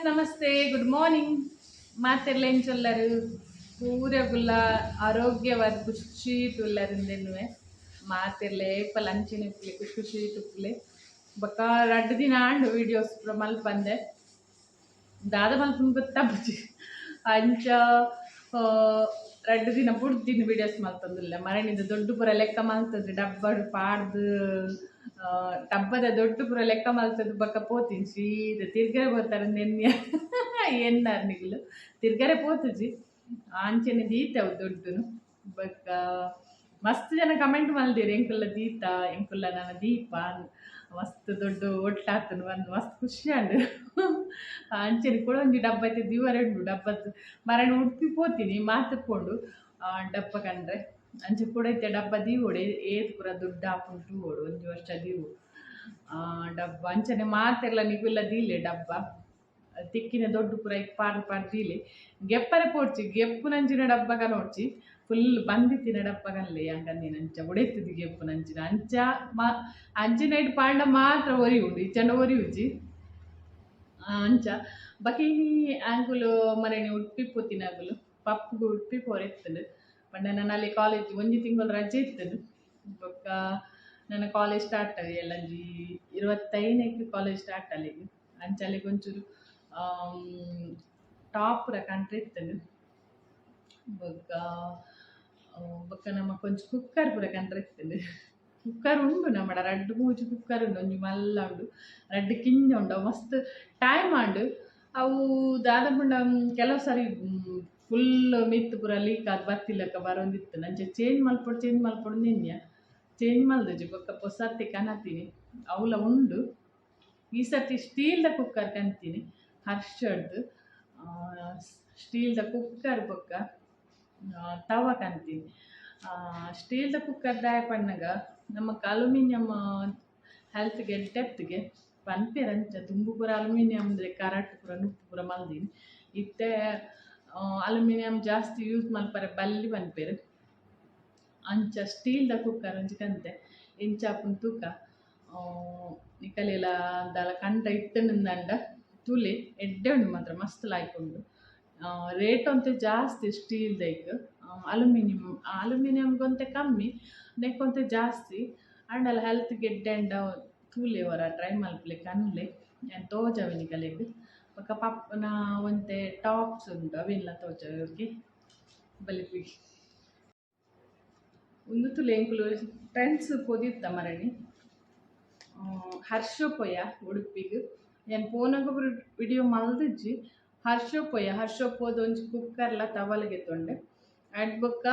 Guys, namaste, good morning. ಮಾತೆರ್ಲ ಎಂಚೊಲ್ಲರು? ಪೂರಗುಲ್ಲ ಆರೋಗ್ಯವಾದ ಖುಷಿ ತುಲ್ಲರಿಂದೆನ್ನುವೆ. ಮಾತೆರ್ಲೆ apple ಅಂಚಿನ ಉಪ್ಪುಲೆ, ಖುಷಿ ಖುಷಿ ತುಪ್ಪುಲೆ. ಬೊಕ್ಕ ರಡ್ಡ್ ದಿನ ಆಂಡ್ ವೀಡಿಯೋಸ್ ಪೂರ ಮಲ್ಪಂದೆ. ದಾದ ಮಲ್ಪುನು ಗೊತ್ತಾಪುಜಿ. ಅಂಚ ರಡ್ಡ್ ದಿನ ಬುಡ್ದಿನ ವೀಡಿಯೋಸ್ ಮಲ್ತೊಂದುಲ್ಲೆ. ಮರಣಿದ ದೊಡ್ಡ ಪೂರ ಲೆಕ್ಕ ಮಲ್ತದ್ ಡಬ್ಬಡ್ ಪಾಡ್ದ್, ಡಬ್ಬದ ದೊಡ್ಡ ಪೂರ ಲೆಕ್ಕ ಮಲ್ತದ್ ಬೊಕ್ಕ ಪೋತೀನಿ ಸೀದಾ. ತಿರ್ಗರೆ ಪೋತಾರೆ ನೆನ್ಯ ಎನ್ನಾರ್ ನಿಗುಲು. ತಿರ್ಗರೆ ಪೋತುಜಿ, ಅಂಚೆನೆ ದೀತೆ ಅವು ದೊಡ್ಡುನು. ಬೊಕ್ಕ ಮಸ್ತ್ ಜನ ಕಮೆಂಟ್ ಮಲ್ದೆರ್, ಎಂಕುಲ್ಲ ದೀತ, ಎಂಕುಲ್ಲ ನನ ದೀಪ, ಮಸ್ತ್ ದೊಡ್ಡ ಒಟ್ಟಾತುಂಡು ಬಂದು. ಮಸ್ತ್ ಖುಷಿ ಆಂಡ್. ಅಂಚೆನೆ ಕೂಡ ಒಂಜಿ ಡಬ್ಬ ಐತೆ ದಿವರೆ ಉಂಡು ಡಬ್ಬದ್ದು. ಮರಣ ಉಡುಪಿ ಪೋತೀನಿ ಮಾತು ಪೋಂಡು ಡಬ್ಬ ಕಂಡ್ರೆ. ಅಂಚೆ ಕೂಡ ಇತ್ತೆ ಡಬ್ಬ ದೀವೊಡು, ಏತ್ ಪೂರ ದುಡ್ಡು ಆಪುಂಡು ತೂವೊಡು. ಒಂಜಿ ವರ್ಷ ದೀವು ಡಬ್ಬ. ಅಂಚನೆ ಮಾತೆರ್ಲ ನಿಗುಲ್ಲ ದೀಲೆ, ಡಬ್ಬ ತಿಕ್ಕಿನ ದೊಡ್ಡ ಪೂರ ಇಕ್ ಪಾಡ್ ಪಾಡ್ ದೀಲೆ. ಗೆಪ್ಪರೆ ಪೋಡ್ಚಿ, ಗೆಪ್ಪುನಂಚಿನ ಡಬ್ಬ ಕನೋಡ್ಚಿ. ಫುಲ್ ಬಂದಿತ್ತಿನ ಡಬ್ಬ ಕನ್ಲೆ ಅಂಕಂದಿನ ಅಂಚ ಉಡೆತ್ತಿದ್ ಗೆಪ್ಪುನಂಚಿನ. ಅಂಚ ಮಾ ಅಂಚಿನ ಇಟ್ಟು ಪಾಂಡ ಮಾತ್ರ ಒರಿ ಉಂಡು, ಇಚ್ಚಂಡ ಒರಿ ಉಜ್ಜಿ ಅಂಚ. ಬಕಿ ಆಂಕುಲು ಮರಣಿ ಉಡುಪಿ ಪೋತಿನಾಗುಲು ಪಪ್ಪುಗು ಉಡುಪಿ ಪೋರೆತ್ತುಂಡು ಪಂಡ ನನ್ನ ಅಲ್ಲಿ ಕಾಲೇಜ್ ಒಂಜಿ ತಿಂಗಳು ರಜೆ ಇತ್ತುಂಡು. ಬೊಕ್ಕ ನನ್ನ ಕಾಲೇಜ್ ಸ್ಟಾರ್ಟ್ ಆಗಿ ಎಲ್ಲಂಜಿ 25ಕ್ಕೆ ಕಾಲೇಜ್ ಸ್ಟಾರ್ಟ್ ಅಲ್ಲಿಗೆ. ಅಂಚ ಅಲ್ಲಿಗೆ ಒಂಚೂರು ಟಾಪ್ ಪೂರ ಕಂಟ್ರಿ ಇತ್ತುಂಡು. ಬೊಕ್ಕ ಬೊಕ್ಕ ನಮ್ಮ ಕೊಂಚ ಕುಕ್ಕರ್ ಪೂರ ಕಂಟ್ರಿ ಇತ್ತುಂಡು. ಕುಕ್ಕರ್ ಉಂಡು ನಮ್ಮಡ, ರಡ್ಡ್ ಮೂಜಿ ಕುಕ್ಕರ್ ಉಂಡು. ಒಂಜಿ ಮಲ್ಲ ಉಂಡು, ರಡ್ಡ್ ಕಿಂಜ ಉಂಡು. ಅವು ಮಸ್ತ್ ಟೈಮ್ ಆಂಡ್. ಅವು ದಾದ ಪಂಡ ಕೆಲವು ಸಾರಿ ಫುಲ್ ಮಿತ್ತ್ ಪೂರ ಲೀಕ್ ಆದ್ ಬತ್ತಿಲೆಕ್ಕ ಬರೊಂದಿತ್ತು. ಅಂಚ ಚೇಂಜ್ ಮಲ್ಪೊಡು, ಚೇಂಜ್ ಮಲ್ಪೊಡು ನಿನ್ಯ ಚೇಂಜ್ ಮಲ್ದುಜಿ. ಬೊಕ್ಕ ಪೊಸತ್ತಿ ಕನತೀನಿ, ಅವುಲ ಉಂಡು. ಈ ಸರ್ತಿ ಸ್ಟೀಲ್ದ ಕುಕ್ಕರ್ ಕಂತೀನಿ ಹರ್ಷಡ್ದು. ಸ್ಟೀಲ್ದ ಕುಕ್ಕರ್ ಬೊಕ್ಕ ತವ ಕಂತೀನಿ. ಸ್ಟೀಲ್ದ ಕುಕ್ಕರ್ ದಾಯ ಪನ್ನಗ ನಮಕ್ ಅಲ್ಯೂಮಿನಿಯಂ ಹೆಲ್ತ್ಗೆ ಎಡ್ಡೆತ್ಗೆ ಪನ್ಪೆರ್. ಅಂಚ ದುಂಬು ಪೂರ ಅಲ್ಯೂಮಿನಿಯಂ ಕರಟ್ ಪೂರ ನುಪ್ಪು ಪೂರ ಮಲ್ದಿನಿ. ಇತ್ತೆ ಅಲ್ಯೂಮಿನಿಯಂ ಜಾಸ್ತಿ ಯೂಸ್ ಮಲ್ಪರೆ ಬಲ್ಲಿ ಪನ್ಪೆರ್. ಅಂಚ ಸ್ಟೀಲ್ದ ಕುಕ್ಕರ್ ಒಂಜಿ ಕಂತೆ. ಎಂಚ ಆಪುಂಡು ತೂಕ. ನಿಕಲೆಲ ದಾಲ ಕಂಡ ಇತ್ತುಂಡಂಡ ತೂಲೆ. ಎಡ್ಡೆ ಉಂಡು ಮಾತ್ರ, ಮಸ್ತ್ ಲಾಯ್ಕ್ ಉಂಡು. ರೇಟ್ ಒಂತೆ ಜಾಸ್ತಿ ಸ್ಟೀಲ್ ದೈಕ್. ಅಲ್ಯೂಮಿನಿಯಂ ಅಲ್ಯೂಮಿನಿಯಂಗೆ ಒಂತೆ ಕಮ್ಮಿ, ನೆಕ್ ಒಂತೆ ಜಾಸ್ತಿ. ಆಂಡಲ ಹೆಲ್ತ್ಗೆ ಎಡ್ಡೆ ಅಂಡ ತೂಲೆ, ಒರ ಟ್ರೈ ಮಲ್ಪುಲೆ, ಕನ್ಲೆ. ಯಾನ್ ತೋಜಾವೆ ನಿಕಲೆಗ್. ಬೊಕ ಪಪ್ಪನ ಒಂತೆ ಟಾಪ್ಸ್ ಉಂಡು, ಅವೆನ್ಲ ತೋಜಾವೆ. ಓಕೆ, ಬಲೆ. ಉಂದು ತೂಲೆ, ಎಂಕುಲು ಟ್ರೆಂಡ್ಸ್ ಪೋದಿತ್ತ ಮರಣಿ. ಹರ್ಷ ಪೋಯ ಉಡುಪಿಗ್. ಯಾನ್ ಪೋನಗ ವಿಡಿಯೋ ಮಲ್ದಿಜ್ಜಿ. ಹರ್ಷ ಪೋಯ. ಹರ್ಷ ಪೋದು ಒಂಜಿ ಕುಕ್ಕರ್ಲ ತವಲ ಗೆತೊಂಡೆ. ಅಡ್ ಬೊಕ್ಕ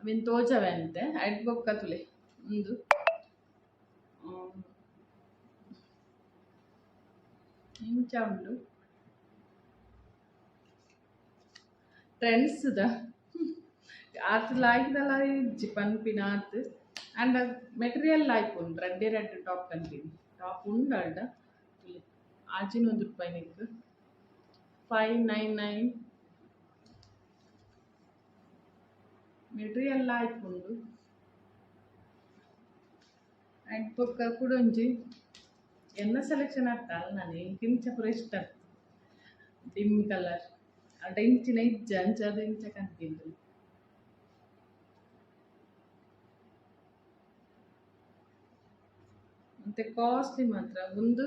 ಅವೆನ್ ತೋಜವೆ ಅಂತೆ. ಅಡ್ ಬೊಕ್ಕ ತುಲೆ, ಉಂದು ಇಂಚ ಉಂಡು ಟ್ರೆಂಡ್ಸ್ದ. ಆತ್ ಲಾಯ್ಕ್ದಲ ಇಜ್ಜಿ ಪನ್ಪಿನ ಆತ್, ಆಂಡ ಮೆಟೀರಿಯಲ್ ಲಾಯ್ಕ್ ಉಂಡು. ರಡ್ಡೆ ರಡ್ಡ್ ಟಾಪ್ ಕಂತೀನಿ. ಟಾಪ್ ಉಂಡು ಅಲ್ಡ. ಆಜಿನೂರು ರೂಪಾಯಿ ನಿಕ್, 599. ಮೆಟೀರಿಯಲ್ ಲಾಯ್ಕ್ ಉಂಡು. ಆ್ಯಂಡ್ ಬೊಕ್ಕ ಕುಡೊಂಜಿ ಎನ್ನ ಸೆಲೆಕ್ಷನ್ ಅತ್ತ ಅಲ್ಲ, ನಾನು ಇಂಚ ಪೂರ ಇಷ್ಟ ಡಿಮ್ ಕಲರ್. ಅಡ ಇಂಚಿನ ಇಜ್ಜ, ಅಂಚ ಅದು ಇಂಚ ಕಂತಿಂದು. ಮತ್ತೆ ಕಾಸ್ಟ್ಲಿ ಮಾತ್ರ. ಒಂದು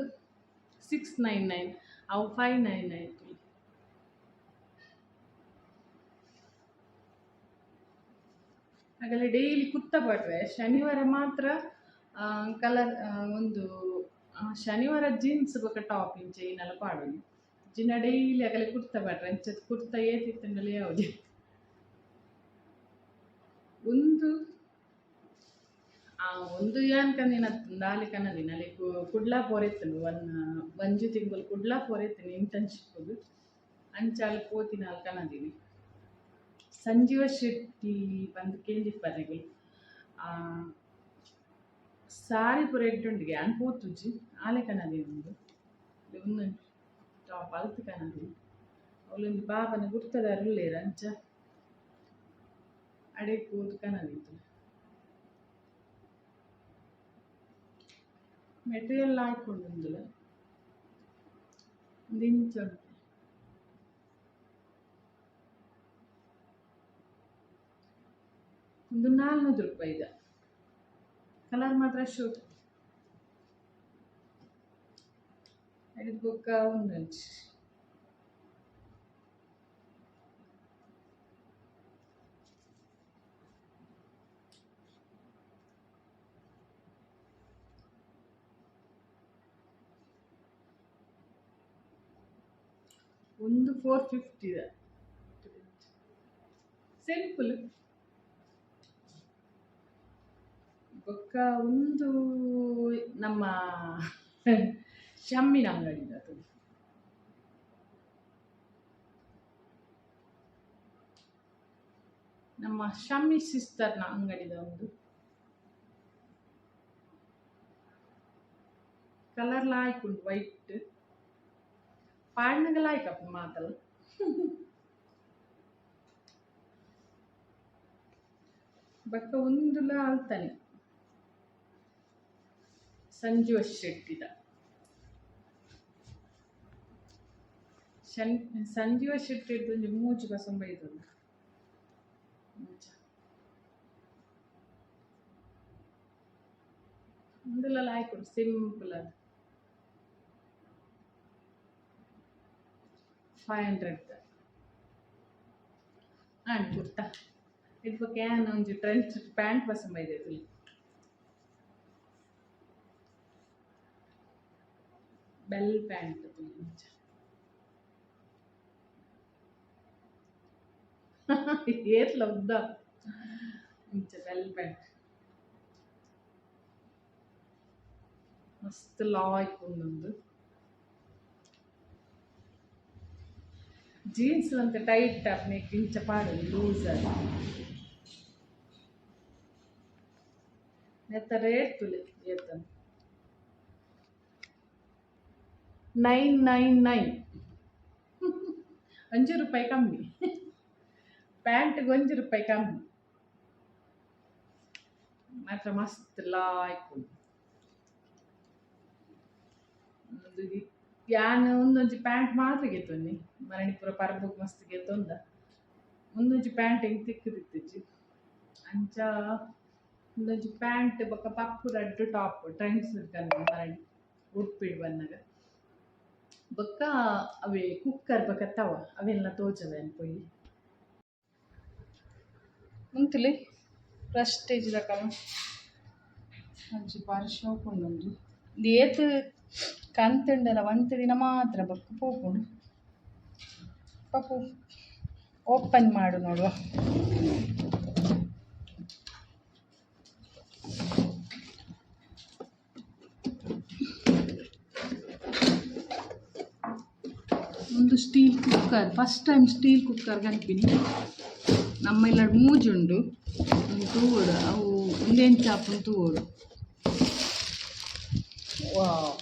699, ಅವು 599. ಹಾಗೆಲ್ಲ ಡೈಲಿ ಕುರ್ತಾ ಪಾಡ್ರೆ. ಶನಿವಾರ ಮಾತ್ರ ಕಲರ್ ಒಂದು, ಶನಿವಾರ ಜೀನ್ಸ್ ಬೊಕ ಟಾಪ್ ಇಂಚ ಏನೆಲ್ಲ ಪಾಡೋದು. ಜಿನ ಡೈಲಿ ಅಗಲೆ ಕುರ್ತಾ ಪಾಡ್ರೆ. ಅಂಚದ ಕುರ್ತಾ ಏತಿತ್ತಂಡಲ ಯಾವುದು ಒಂದು ಒಂದು ಯಾನ್ ಕನ್ನಿನ ದಾಲಿ ಕನ್ನದಿನ. ಅಲ್ಲಿ ಕುಡ್ಲಾ ಪೋರೆತ್ತುಂಡು. ಒನ್ ಒಂಜಿ ತಿಂಗಳು ಕುಡ್ಲಾ ಪೋರೆತ್ತಿನಿ ಇಂಟರ್ನ್ಶಿಪ್. ಅಂಚ ಅಲ್ಲಿ ಪೋತಿನ ಅಲ್ಲಿ ಕನದಿನಿ. ಸಂಜೀವ ಶೆಟ್ಟಿ ಬಂದು ಕೇಂದಿಪ್ಪನಿಗಳು ಸಾರಿ ಪೂರ ಎಡ್ಡುಂಡಿಗೆ. ಯಾನ್ ಪೋತುಜಿ, ಆಲೆ ಕನದಿನಿ. ಉಂದು ಉಂದು ಟಾಪ್ ಅಲ್ತ್ ಕನದಿನಿ. ಅವಳೊಂದು ಬಾಬನ ಗುರ್ತದಾರ್ ಉಲ್ಲೇರ್, ಅಂಚ ಅಡೆಗ್ ಪೋದು ಕನದಿತ್ತು. ಮೆಟೀರಿಯಲ್ ಲಾಯ್ಕ್ ಉಂಡು. ಇಂಚ ಉಂಡು. ಒಂದು 400 ರೂಪಾಯಿ ಇದೆ. ಕಲರ್ ಮಾತ್ರ ಶೋಕ್. ಐದು ಬೊಕ್ಕ ಒಂದೊಂಜಿ ಒಂದು 450 ಇದೆ. ಸಿಂಪಲ್. ಬೊಕ್ಕ ಒಂದು ನಮ್ಮ ಶಮ್ಮಿನ ಅಂಗಡಿ ಅದು. ನಮ್ಮ ಶಮ್ಮಿ ಸಿಸ್ಟರ್ನ ಅಂಗಡಿದ ಒಂದು. ಕಲರ್ ಲಾಯ್ಕ್ ಉಂಟು, ವೈಟ್ ಪಾಡ್ನಗ ಲಾಯ್ಕ್ ಅಪ್ಪ ಮಾತಲ್ಲ. ಬೊಕ್ಕ ಒಂದುಲ ಅಲ್ತಾನೆ ಸಂಜೀವ ಶೆಟ್ಟಿದ. ಸಂಜೀವ ಶೆಟ್ಟಿದ್ದು ಒಂಜಿ ಮೂಜಿ ಪಸೊಂಬ ಇದು. ಉಂದುಲ ಲಾಯ್ಕ್ ಉಂಟು, ಸಿಂಪಲ್. ಅದು 500 and kurta. ಇದು ಬೊಕ್ಕ ಯಾನ್ ಒಂಜಿ ಟ್ರೆಂಚ್ ಪ್ಯಾಂಟ್ ಪಸೊಂಬ ಇದೆ. ಬೆಲ್ ಪ್ಯಾಂಟ್ ಇಂಚ. ಏತ್ಲ ಉದ್ದ ಇಂಚ ಬೆಲ್ ಪ್ಯಾಂಟ್. ಮಸ್ತ್ ಲಾಯ್ಕ್ ಉಂದೊಂದು. ಜೀನ್ಸ್ ಅಂತ ಟೈಟ್ ಆಪ್ನೆಕ್ ಇಂಚ ಪಾಡೊಲಿ, ಲೂಸ್ ಆದ್. ನೆತ್ತ ರೇಟ್ ತೂಲೆ ಏತ್. 999. 1 ರೂಪಾಯಿ ಕಮ್ಮಿ. ಪ್ಯಾಂಟ್ಗೆ 1 ರೂಪಾಯಿ ಕಮ್ಮಿ. ಮಾತ್ರ ಮಸ್ತ್ ಲಾಯ್ಕ್ ಉಂಡು. ಒಂದು ಯಾನ್ ಒಂದೊಂಜಿ ಪ್ಯಾಂಟ್ ಮಾತ್ರ ಗೆತೊನ್ನಿ. ಮರಣಿಪುರ ಪರ್ಬಗ್ ಮಸ್ತ್ ಗೆತೊಂದ. ಒಂದೊಂಜಿ ಪ್ಯಾಂಟ್ ಎಂಕ್ ತಿಕ್ಕುದಿತ್ತಿಜ್ಜಿ. ಅಂಚ ಒಂದೊಂಜಿ ಪ್ಯಾಂಟ್ ಬೊಕ್ಕ ಪಪ್ಪು ರಡ್ಡ್ ಟಾಪ್ ಟ್ರೆಂಡ್ಸ್ ಮರಣಿ ಉಡುಪಿಡ್ ಬನ್ನಗ. ಬೊಕ್ಕ ಅವೇ ಕುಕ್ಕರ್ ಬೊಕ್ಕ ತವ ಅವೆಲ್ಲ ತೋಜವೆ ಪೊಯಿ. ಉಂತುಲೆ ಪ್ರೆಸ್ಟೇಜ್ ದಕಲು ಒಂಜಿ ಬಾರಿ ಶೋಕು ಉಂಡು. ಉಂದು ಉಂದು ಏತ್ ಕಂತುಂಡಲ ಒಂತೆ ದಿನ ಮಾತ್ರ, ಬೊಕ್ಕ ಪೋಪುಂಡು. ಪಪ್ಪು, ಓಪನ್ ಮಾಡು, ನೋಡುವ. ಒಂದು steel cooker. First time steel cooker ಕನ್ಪಿನಿ. ನಮ್ಮ ಇಲ್ಲಡ್ ಮೂಜಿ ಉಂಡು. ಒಂದು ತೂವೊಡು ಅವು ಉಂದೆಂಚ ಆಪುಂಡು ತೂವೊಡು. ವಾವ್,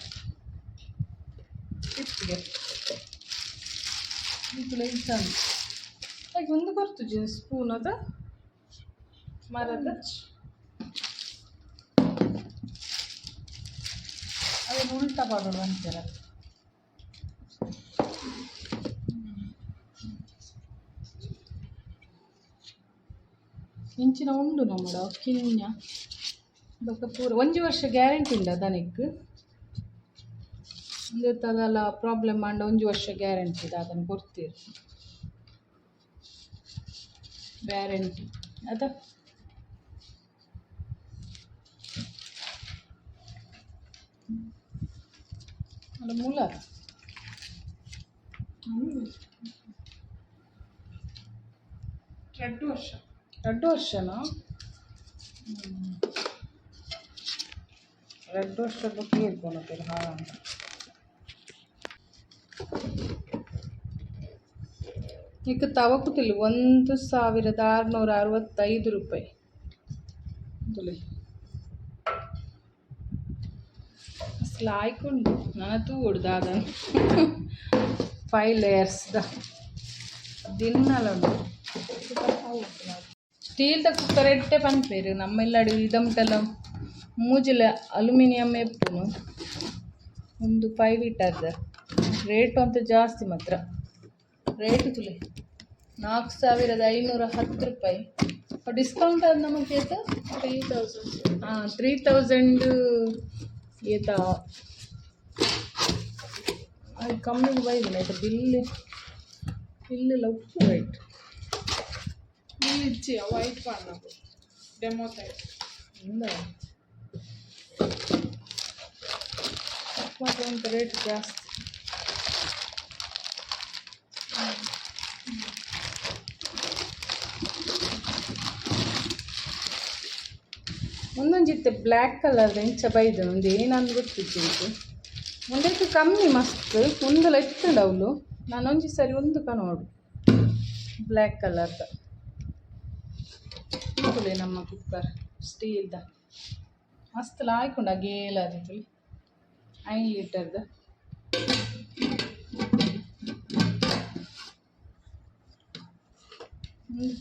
ಇತ್ತಿಗೆ ಇಂಚ ಇಂಚ ಹಾಗೆ ಒಂದು ಕೊರ್ತುಜಿ. ಸ್ಪೂನ್ ಅದ ಮರದ. ಅವೇನು ಉಲ್ಟಾ ಪಾಡೋಡು ಅಂತೀರ. ಇಂಚಿನ ಉಂಡು ನಮ್ಮಡ ಕಿನ್ಯ. ಬೊಕ್ಕ ಪೂರ ಒಂಜಿ ವರ್ಷ ಗ್ಯಾರಂಟಿ ಉಂಡು ದನಿಕ್. ಉಂದೆತ್ತ ಅದೆಲ್ಲ ಪ್ರಾಬ್ಲಮ್ ಆಂಡ ಒಂಜಿ ವರ್ಷ ಗ್ಯಾರಂಟಿ ದಾದನ ಕೊರ್ತೀರ್, ವ್ಯಾರಂಟಿ ಅದ. ಅಲ್ಲ ಮೂಲ. 2 ವರ್ಷ. 2 ವರ್ಷನಾ? 2 ವರ್ಷ ಬಗ್ಗೆ ಹೇಳ್ಕೊಳತ್ತೀರ. ಹಾಂ, ಈಗ ತವಕುತಿಲ್ಲ. 1665 ರೂಪಾಯಿ. ತುಲೆ ಅಸಲು ಲಾಯ್ಕುಂಡು. ನನ ತೂವೊಡು ದಾದ. ಫೈವ್ ಲೇಯರ್ಸ್ದ ದಿನ್ನಲ ಉಂಡು. ಸ್ಟೀಲ್ದ ಕುಕ್ಕರ್ ಎಡ್ಡೆ ಪನ್ಪೆರ್. ನಮ್ಮ ಇಲ್ಲಡ್ ಇದಮುಟಲ ಮೂಜಿಲ ಅಲ್ಯೂಮಿನಿಯಂ ಇಪ್ಪುನು. ಒಂದು 5 ಲೀಟರ್ದ. ರೇಟ್ ಅಂತ ಜಾಸ್ತಿ ಮಾತ್ರ. ರೇಟ್ ತುಲೆ 4510 ರೂಪಾಯಿ. ಡಿಸ್ಕೌಂಟ್ ಅದು ನಮಗೆ ಏತ? 3000. ಹಾಂ, 3000 ಏತ. ಅದು ಕಮ್ಮಿಗೆ ಬೈದಿಲ್ಲ ಆಯ್ತಾ? ಬಿಲ್ ಬಿಲ್ಲೆಲ್ಲ ಉಪ್ಪು ರೇಟ್. ನೀನು ಇಚ್ಚಿಯ ವೈಟ್ ಪಾಂಡ ಡೆಮೋ ಟೈಪ್. ಇಲ್ಲ, ಮಾತ್ರ ಒಂದು ರೇಟ್ ಜಾಸ್ತಿ. ಒಂದೊಂಜಿತ್ತೆ ಬ್ಲ್ಯಾಕ್ ಕಲರ್ ಎಂಚ ಬೈದು ಒಂದು ಏನಂದು ಗೊತ್ತಿತ್ತು. ಒಂದಕ್ಕೆ ಕಮ್ಮಿ ಮಸ್ತ್ ಒಂದೆಲ್ಲ ಎತ್ತುಂಡು ಅವಳು. ನಾನೊಂಜಿ ಸರಿ ಒಂದು ಕನೋಡು ಬ್ಲ್ಯಾಕ್ ಕಲರ್ದ. ತುಲೆ ನಮ್ಮ ಕುಕ್ಕರ್ ಸ್ಟೀಲ್ದ ಮಸ್ತ್ ಲಾಯ್ಕೊಂಡ ಗೇಲ ಅದು 5 ಲೀಟರ್ದ.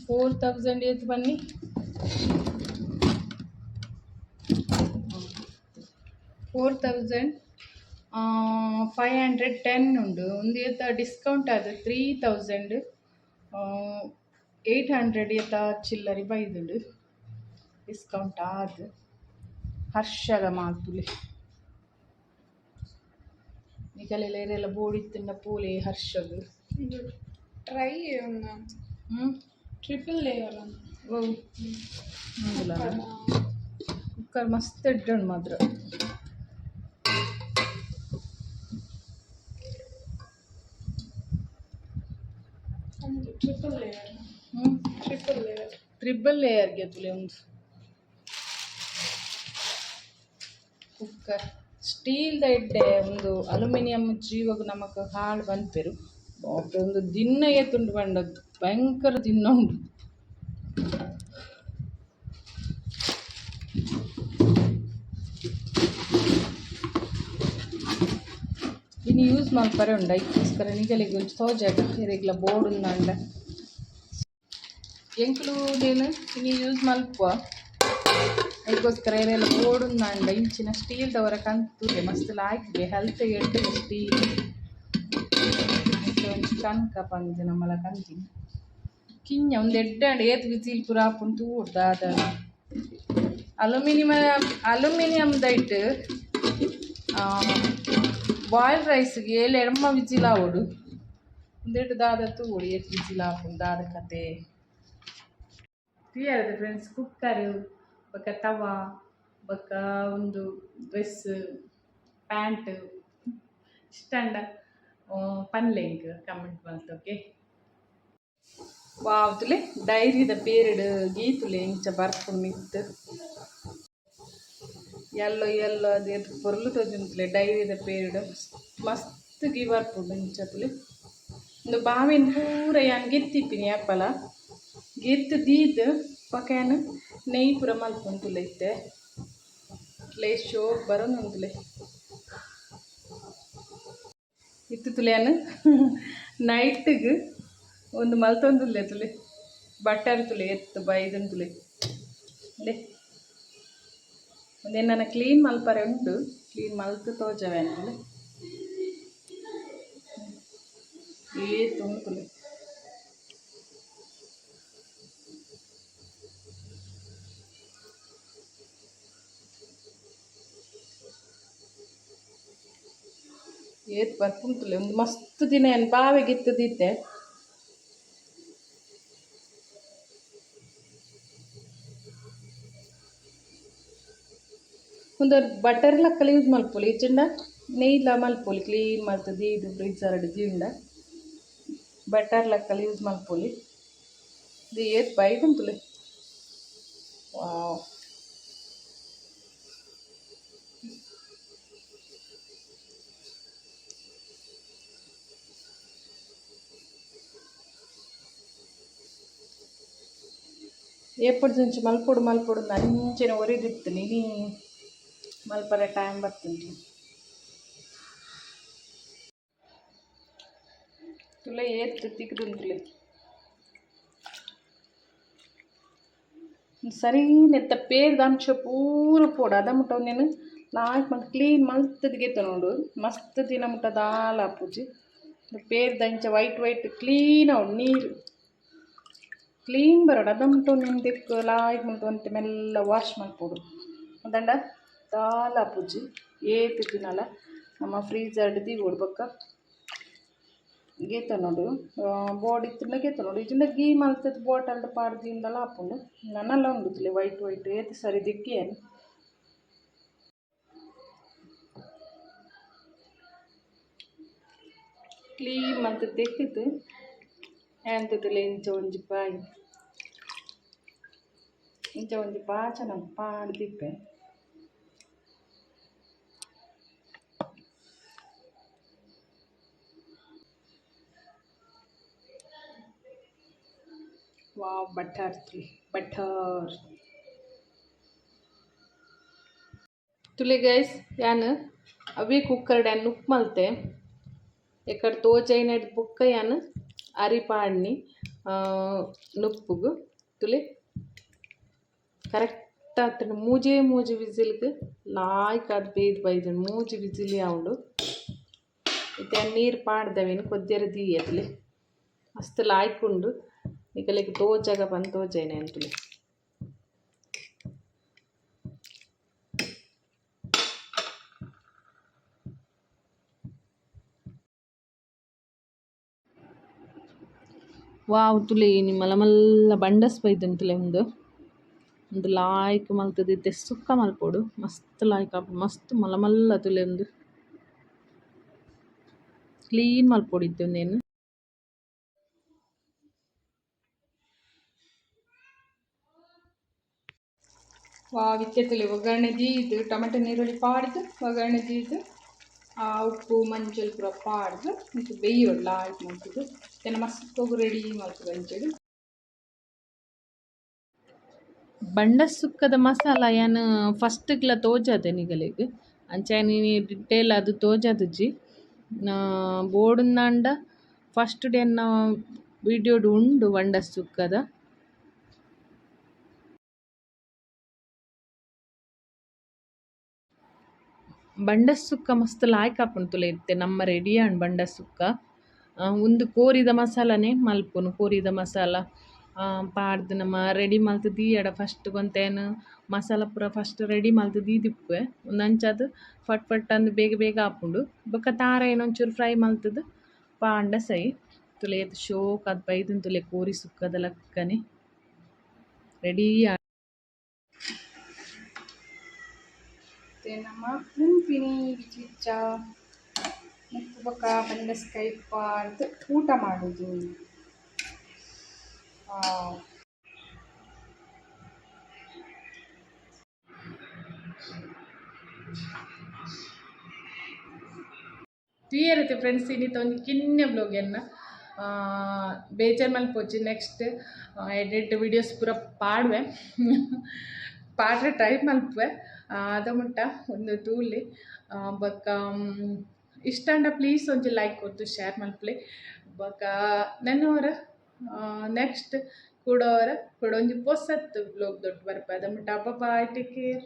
4000 ಏತ್ ಬನ್ನಿ? 4510 ಉಂಡು. ಒಂದು ಏತ ಡಿಸ್ಕೌಂಟ್ ಅದು 3800 ಏತ ಚಿಲ್ಲರಿ ಬೈದುಂಡು ಡಿಸ್ಕೌಂಟ್ ಆದ್. ಹರ್ಷದ ಮಾತುಲೆ ನಿಕಲೆಲ್ಲ ಏರೆಲ್ಲ ಬೋಡಿತ್ತುಂಡ ಪೋಲೆ ಹರ್ಷಗ್. ಇದು ಟ್ರೈ ಒಂದು ಟ್ರಿಪಲ್ ಲೇಯರ್ ಅಂತ. ಓ, ಉಂಡುಲ ಕುಕ್ಕರ್ ಮಸ್ತ್ ಎಡ್ಡೆ ಉಂಡು ಮಾತ್ರ. ಒಂದು triple layer. Triple layer. Triple ಲೇಯರ್ಗೆ ತುಲೆ ಒಂದು ಕುಕ್ಕರ್ ಸ್ಟೀಲ್ದ ಎಡ್ಡೆ. ಒಂದು ಅಲ್ಯೂಮಿನಿಯಂ ಜೀವಗ್ ನಮಕ್ ಹಾಳು ಪನ್ಪೆರ್. ಬಾಪ್ರೆ, ಒಂದು ದಿನ ಏತುಂಡು ಪಂಡ ಭಯಂಕರ ದಿನ ಉಂಡು. ಇನಿ ಯೂಸ್ ಮಲ್ಪರೆ ಉಂಡು. ಐಕ್ಕೋಸ್ಕರ ನಿಗಲಿಗೆ ಒಂಜಿ ತೋಜಾಗ ಇರೆಗ್ಲ ಬೋರ್ಡ್ ಉಂದಾಂಡ ಎಂಕುಲು ನೇನು ಇನಿ ಯೂಸ್ ಮಲ್ಪುವ. ಐಕ್ಕೋಸ್ಕರ ಏರೆಲ್ಲ ಬೋರ್ಡ್ ಉಂದಾಂಡ ಇಂಚಿನ ಸ್ಟೀಲ್ದವರ ಕಂತುಲೆ ಮಸ್ತ್ ಲಾಯ್ಕ್ಗೆ ಹೆಲ್ತ್ ಎಡ್ಡೆ ಸ್ಟೀಲ್. ಐತ ಒಂಜಿ ಕನ್ಕ ಪಂದ್ ನಮ್ಮಲ ಕಂತಿನಿ ಕಿಂಜ ಒಂದು ಎಡ್ಡೆ ಆಂಡ ಏತ್ ವಿಸಿಲ್ ಪೂರ ಆಪುಂಡು ತೂವೊಡು ದಾದ. ಅಲ್ಯೂಮಿನಿಯಂ ಅಲ್ಯೂಮಿನಿಯಂದೈಟ್ ಬಾಯ್ಲ್ ರೈಸ್ಗೆ ಏಲ್ ಎಡ್ಮ ವಿಜಿಲ್ ಆವೊಡು. ಉಂದೆಟ್ ದಾದ ತೂವೊಡು, ಏತ್ ವಿಜಿಲ್ ಆಪುಂಡು, ದಾದ ಕತೆ. ತೂಯರದ ಫ್ರೆಂಡ್ಸ್, ಕುಕ್ಕರ್ ಬೊಕ್ಕ ತವಾ ಬೊಕ್ಕ ಒಂದು ಡ್ರೆಸ್ ಪ್ಯಾಂಟ್ ಇಷ್ಟ ಅಂಡ ಪನ್ಲೆ ಎಂಕ್ ಕಮೆಂಟ್ ಮಲ್ತ್. ಓಕೆ, ವಾವ್, ತುಲೆ ಡೈರಿದ ಪೇರಿಡ್ ಗೀತುಲೆ ಇಂಚ ಬರ್ಪುಂಡು ಮಿತ್ತ್ ಎಲ್ಲೋ ಎಲ್ಲೋ. ಅದು ಏತ್ ಪೊರ್ಲು ತೋಜುಂಡು ಡೈರಿದ ಪೇರಿಡ್. ಮಸ್ತ್ ಗೀ ಬರ್ಪುಂಡು ಇಂಚ ತುಲೆ. ಉಂದು ಬಾವಿನ ಪೂರ ಯಾನ್ ಗೆತ್ತಿಪ್ಪಿನಿ ಯಾಪಲ ಗೆತ್ತ್ ದೀದ್ ಬೊಕ ಯಾನ್ ನೆಯ್ ಪೂರ ಮಲ್ಪೊಂದುಲ್ಲೆ ಇತ್ತೆ. ಲೇ ಶೋಕ್ ಬರೊಂದುಂತುಲೆ ಇತ್ತು. ತುಲೆ ಯಾನ್ ನೈಟ್ಗ್ ಒಂದು ಮಲ್ತೊಂದುಲ್ಲೆ. ತುಲೆ ಬಟರ್ ತುಲೆ ಎತ್ತು ಬೈದುಂತುಲೆ ಲೇ. ಒಂದೇನು ನನ್ನ ಕ್ಲೀನ್ ಮಲ್ಪರೆ ಉಂಟು. ಕ್ಲೀನ್ ಮಲ್ತ್ ತೋಜವೆ ತುಲೆ ಏತ್ ಉಂಡು ತುಲೆ. ಏತ್ ಬರ್ಪುಂತುಲೆ. ಒಂದು ಮಸ್ತ್ ದಿನ ಏನು ಬಾವೆಗಿತ್ತದಿತ್ತೆ. ಒಂದು ಬಟರ್ ಲಕ್ಕಲ ಯೂಸ್ ಮಲ್ಪೊಲಿ, ಇಜ್ಜಿಂಡ ನೆಯ್ಲ ಮಲ್ಪೊಲಿ. ಕ್ಲೀನ್ ಮಲ್ತ್ ದೀದ್ ಫ್ರೀಜರ್ಡ್ ದೀಂಡ ಬಟರ್ ಲಕ್ಕಲ ಯೂಸ್ ಮಲ್ಪೊಲಿ. ಇದು ಏತ್ ಬೈದುಂತುಲೆ. ವಾವ್. ಏಪಡ್ದಿಂಚಿ ಮಲ್ಪೊಡು ಮಲ್ಪೊಡು ಅಂಚನೆ ಒರಿದಿತ್ತು. ಇನಿ ಮಲ್ಪರೆ ಟೈಮ್ ಬರ್ತುಂಡು. ತುಲೆ ಏತ್ ತಿಕ್ದುಂತುಲೆ. ಸರಿ ನೆತ್ತ ಪೇರ್ದ ಅಂಶ ಪೂರ ಪೋಡು ಅದ ಮುಟ್ಟ. ಒಂದೇನು ಲಾಯ್ಕ್ ಮಲ್ತ್ ಕ್ಲೀನ್ ಮಲ್ತದ ಗೆತ್ತೊನೊಡು ಮಸ್ತ್ ದಿನ ಮುಟ್ಟ ದಾಲ ಆಪುಜಿ. ಪೇರ್ದ ಇಂಚ ವೈಟ್ ವೈಟ್ ಕ್ಲೀನ್ ಆವೊಡು, ನೀರು ಕ್ಲೀನ್ ಬರೋಡು. ಅದ ಮುಟ್ಟ ಒಂದೊಂದು ದೆಕ್ಕ್ ಲಾಯ್ಕ್ ಮಲ್ತ್ ಒಂತೆ ಮೆಲ್ಲ ವಾಶ್ ಮಲ್ಪೊಡು. ದಂಡ ದಾಲ ಆಪುಜಿ ಏತ್ ದಿನಲ. ನಮ್ಮ ಫ್ರೀಜರ್ಡ್ ದೀವೊಡು ಬೊಕ್ಕ ಗೆತೊನೊಡು. ಬೋರ್ಡ್ ಇತ್ತುಂಡ ಗೆತೊನೊಡು, ಇಜ್ಜಿಂಡ ಗೀ ಮಲ್ತದ ಬೋಟಲ್ಡ್ ಪಾಡ್ದ್ ದೀಂಡಲ ಆಪುಂಡು. ನನಲ ಉಂಡು ತೂಲೆ ವೈಟ್ ವೈಟ್ ಏತ್ ಸರಿ ದಿಕ್ಕಿಯೆರ್. ಕ್ಲೀನ್ ಮಲ್ತ್ ದೆಕ್ಕಿದ್ ಎಂತದಲೆ ಇಂಚ ಒಂಜಿ ಬಾಯಿ ಇಂಚ ಒಂಜಿ ಬಾಚನ ಪಾಡ್ದಿಪ್ಪೆ. ವಾವ್, ಬಟರ್ ಬಟರ್ ತುಲೆ ಗೈಸ್. ಯಾನ್ ಅವೇ ಕುಕ್ಕರ್ ಯಾನ್ ನುಪ್ಪು ಮಲ್ತೆ. ಎಕ್ಕಡ ತೋಜೈನಡ್ ಬೊಕ್ಕ ಯಾನ್ ಅರಿ ಪಾಡ್ನಿ ನುಪ್ಪುಗು. ತುಲೆ ಕರೆಕ್ಟ್ ಆತ್ಂಡ್. ಮೂಜೇ ಮೂಜಿ ವಿಸಿಲ್ಗ್ ಲಾಯ್ಕ್ ಆದ್ ಬೇಯ್ದ್ ಬೈದ್ಂಡ್. ಮೂಜಿ ವಿಸಿಲ್ ಆವೊಡು. ಇತ್ತೆ ನೀರು ಪಾಡ್ದವೇನು ಕೊದ್ಯರ ದೀಯೆ. ತುಲೆ ಮಸ್ತ್ ಲಾಯ್ಕ್ ಉಂಡು. ನಿಕಲೆಗ್ ತೋಜಾಗ ಪಂದ್ ತೋಜಾಯಿನ ತುಲೆ. ವಾವ್, ತುಲೆ ಇನಿ ಮಲ್ಲ ಮಲ್ಲ ಬಂಡಸ್ ಬೈದ್ಂಡ್ ತುಲೆ. ಉಂದು ಉಂದು ಲಾಯ್ಕ್ ಮಲ್ತುದು ಇತ್ತೆ ಸುಕ್ಕ ಮಲ್ಪೊಡು. ಮಸ್ತ್ ಲಾಯ್ಕ್ ಆಪುಂಡು. ಮಸ್ತ್ ಮಲ್ಲ ಮಲ್ಲ ತುಲೆ. ಉಂದು ಕ್ಲೀನ್ ಮಲ್ಪೊಡು ಇತ್ತೆ ಉಂದೆನ್. ವಾ, ಇತ್ತೆ ತುಲೆ ಒಗ್ಗರಣೆ ದೀದ್, ಟೊಮೆಟೊ ನೀರುಳ್ಳಿ ಪಾಡ್ದು ಒಗ್ಗರಣೆ ದೀದ್, ಉಪ್ಪು ಮಂಜಲ್ ಪೂರ ಪಾಡ್ದು ಮತ್ತು ಬೇಯೋಡು ಲಾಯ್ಕ್ ಮಲ್ತುದು. ಇತ್ತೆ ನಮ ಸುಕ್ಕೊಗು ರೆಡಿ ಮಲ್ಪುಗ ಅಂಚೆಡ್. ಬಂಡಸ್ ಸುಕ್ಕದ ಮಸಾಲ ಯಾನ್ ಫಸ್ಟ್ಗ್ಲ ತೋಜಾದೆ ನಿಗಲೆಗ್. ಅಂಚ ಯಾನ್ ಡಿಟೇಲ್ ಅದು ತೋಜಾದುಜಿ. ಬೋಡುಂದಾಂಡ ಫಸ್ಟ್ ಎನ್ನ ವಿಡಿಯೋಡು ಉಂಡು ಬಂಡಸ್ ಸುಕ್ಕದ. ಬಂಡಸ್ ಸುಕ್ಕ ಮಸ್ತ್ ಲಾಯ್ಕ್ ಆಪುಂಡು ತುಲೆ. ಇತ್ತೆ ನಮ್ಮ ರೆಡಿ ಆಂಡ್ ಬಂಡಸ್ ಸುಕ್ಕ. ಉಂದು ಕೋರಿದ ಮಸಾಲನೆ ಮಲ್ಪುನು. ಕೋರಿದ ಮಸಾಲ ಪಾಡ್ದು ನಮ ರೆಡಿ ಮಲ್ತ್ ದೀಯಡ ಫಸ್ಟ್ ಒಂತೆ ಮಸಾಲ ಪೂರ ಫಸ್ಟ್ ರೆಡಿ ಮಲ್ತ್ ದೀದಿಪ್ಪುವೆ. ಉಂದು ಅಂಚಾದ್ ಫಟ್ ಫಟ್ ಅಂದ್ ಬೇಗ ಬೇಗ ಆಪುಂಡು. ಬೊಕ್ಕ ತಾರಾಯಿನ್ ಒಂಚೂರು ಫ್ರೈ ಮಲ್ತುದು ಪಾಂಡ ಸೈ. ತುಲೆ ಏತ್ ಶೋಕ್ ಆದ್ ಬೈದುಂಡು ತುಲೆ. ಕೋರಿ ಸುಕ್ಕದ ಲಕ್ಕನೆ ರೆಡಿ. ಮತ್ತೆ ನಮ್ಮ ಉನ್ಪಿನಿ ಬಿಚ್ಚ ಬಿಚ್ಚ ನುಪ್ಪು ಬೊಕ್ಕ ಬಂಡಸ್ಕಾಯಿ ಪಾಡ್ದು ಊಟ ಮಾಡೋದು. ವಾವ್. ತೂಯೆರತೆ ಫ್ರೆಂಡ್ಸ್, ಇನ್ನಿತ ಒಂಜಿ ಕಿನ್ಯ ಬ್ಲೋಗ್ ಎನ್ನ. ಬೇಜಾರ್ ಮಲ್ಪೊಚ್ಚಿ, ನೆಕ್ಸ್ಟ್ ಎಡಿಟ್ ವೀಡಿಯೋಸ್ ಪೂರ ಪಾಡುವೆ, ಪಾಡ್ರೆ ಟ್ರೈ ಮಲ್ಪುವೆ. ಅದ ಮುಟ್ಟ ಒಂದು ತೂಲೆ. ಬೊಕ್ಕ ಇಷ್ಟ ಆಂಡ ಪ್ಲೀಸ್ ಒಂಜಿ ಲೈಕ್ ಕೊರ್ದು ಶೇರ್ ಮಲ್ಪುಲೆ. ಬೊಕ್ಕ ನೆನ್ನವರ ನೆಕ್ಸ್ಟ್ ಕೂಡೋವರ ಕೂಡ ಒಂಜಿ ಪೊಸತ್ ಬ್ಲೋಗ್ ದೊಡ್ಡ ಬರ್ಪ. ಅದ ಮುಟ್ಟ ಬಾಯ್, ಟೇಕ್ ಕೇರ್.